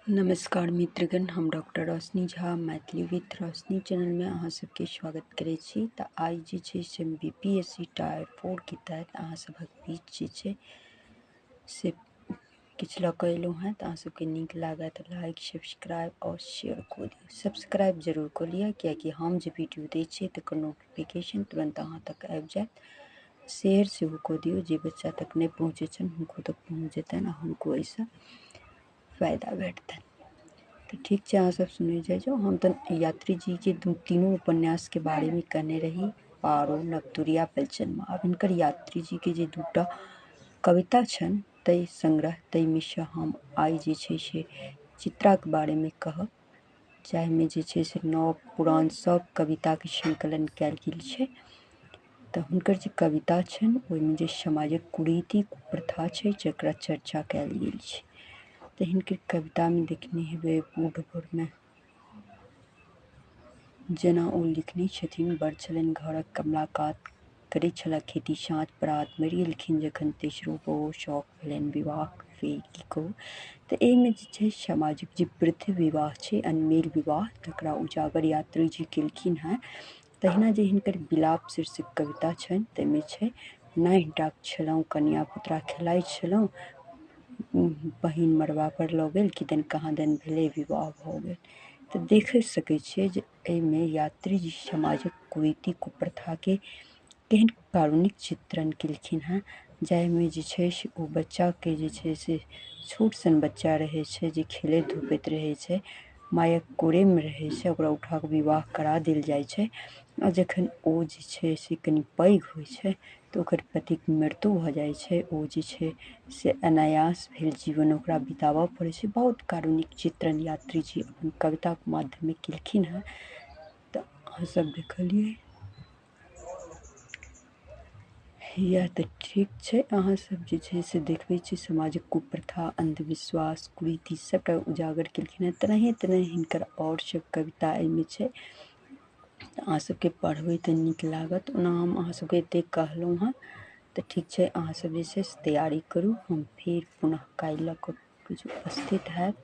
नमस्कार मित्रगण, हम डॉक्टर रोशनी झा मैथिली विथ रोशनी चैनलमे अहाँ सबके स्वागत करै छी। तऽ आइ जे छै से BPSC tier 4 के तहत अहाँ सभक बीच जे छै से किछु लऽ कऽ एलहुँ हेँ। तऽ अहाँ सबके नीक लागत तऽ लाइक, सब्सक्राइब आओर शेयर कऽ दियौ। सब्सक्राइब जरूर कऽ लिअ, कियाकि हम जे वीडियो दै छियै तकर नोटिफिकेशन तुरन्त अहाँ तक आबि जायत। शेयर सेहो कऽ दियौ, जे बच्चा तक नहि पहुँचै छनि हुनको तक पहुँच जेतनि आ हुनको एहिसँ फायदा भेटतनि। तऽ ठीक छै, अहाँ सब सुनै जाइ जाउ। हम तऽ यात्री जीके दू तीनू उपन्यासके बारेमे कहने रही, पारो, नवतुरिया, पलचनमा। आब हिनकर यात्री जीके जे दूटा कविता छनि ताहि संग्रह ताहिमे हम आइ जे छै से चित्राके बारेमे कहब, जाहिमे जे छै से नव पुरान सब कविताके संकलन कयल गेल छै। तऽ हुनकर जे कविता छनि ओहिमे जे समाजक कुरीति कुप्रथा छै जकरा चर्चा कयल गेल छै। तऽ हिनकर कवितामे देखने हेबै बूढ़ भोरमे जेना ओ लिखने छथिन, बड़ छलनि घरक कमला कात, करै छलाह खेती साँझ परात, मरि गेलखिन जखन तेसरो बहु, शौक भेलनि विवाह फेर की कहू। तऽ एहिमे जे छै सामाजिक जे वृद्ध विवाह छै, अनमेल विवाह, तकरा उजागर यात्री जी केलखिन हेँ। तहिना जे हिनकर विलाप शीर्षक कविता छनि ताहिमे छै, नाहि टाक छलहुँ कनिया पुतरा खेलाइ छलहुँ, बहिन मड़बा पर लऽ गेल, किदन कहाँ दन भेलै विवाह भऽ गेल। तऽ देख सकै छियै जे एहिमे यात्री जी समाजक कुरीति कुप्रथाके केहन कारुणिक चित्रण केलखिन हेँ, जाहिमे जे छै से ओ बच्चाके जे छै से छोट सन बच्चा रहै छै जे खेलैत धूपैत रहै छै, मायक कोरेमे रहै छै, ओकरा उठा कऽ विवाह करा देल जाइ छै आ जखन ओ जे छै से कनि पैघ होइ छै तऽ ओकर पतिक मृत्यु भऽ जाइ छै। ओ जे छै से अनायास भेल जीवन ओकरा बिताबऽ पड़ै छै। बहुत कारुणिक चित्रण यात्री जी अपन कविताके माध्यममे केलखिन हेँ। तऽ अहाँ सब देखलियै इएह। तऽ ठीक छै, अहाँ सब जे छै से देखबै छी समाजक कुप्रथा, अंधविश्वास, कुरीति सबटा उजागर केलखिन हेँ। तेनाहिए तेनाहिए हिनकर आओर सब कविता एहिमे छै। तऽ अहाँ सबके पढ़बै तऽ नीक लागत। ओना हम अहाँ सबके एतेक कहलहुँ हेँ। तऽ ठीक छै, अहाँ सब जे छै से तैयारी करू। हम फेर पुनः काल्हि लऽ कऽ किछु उपस्थित हैब।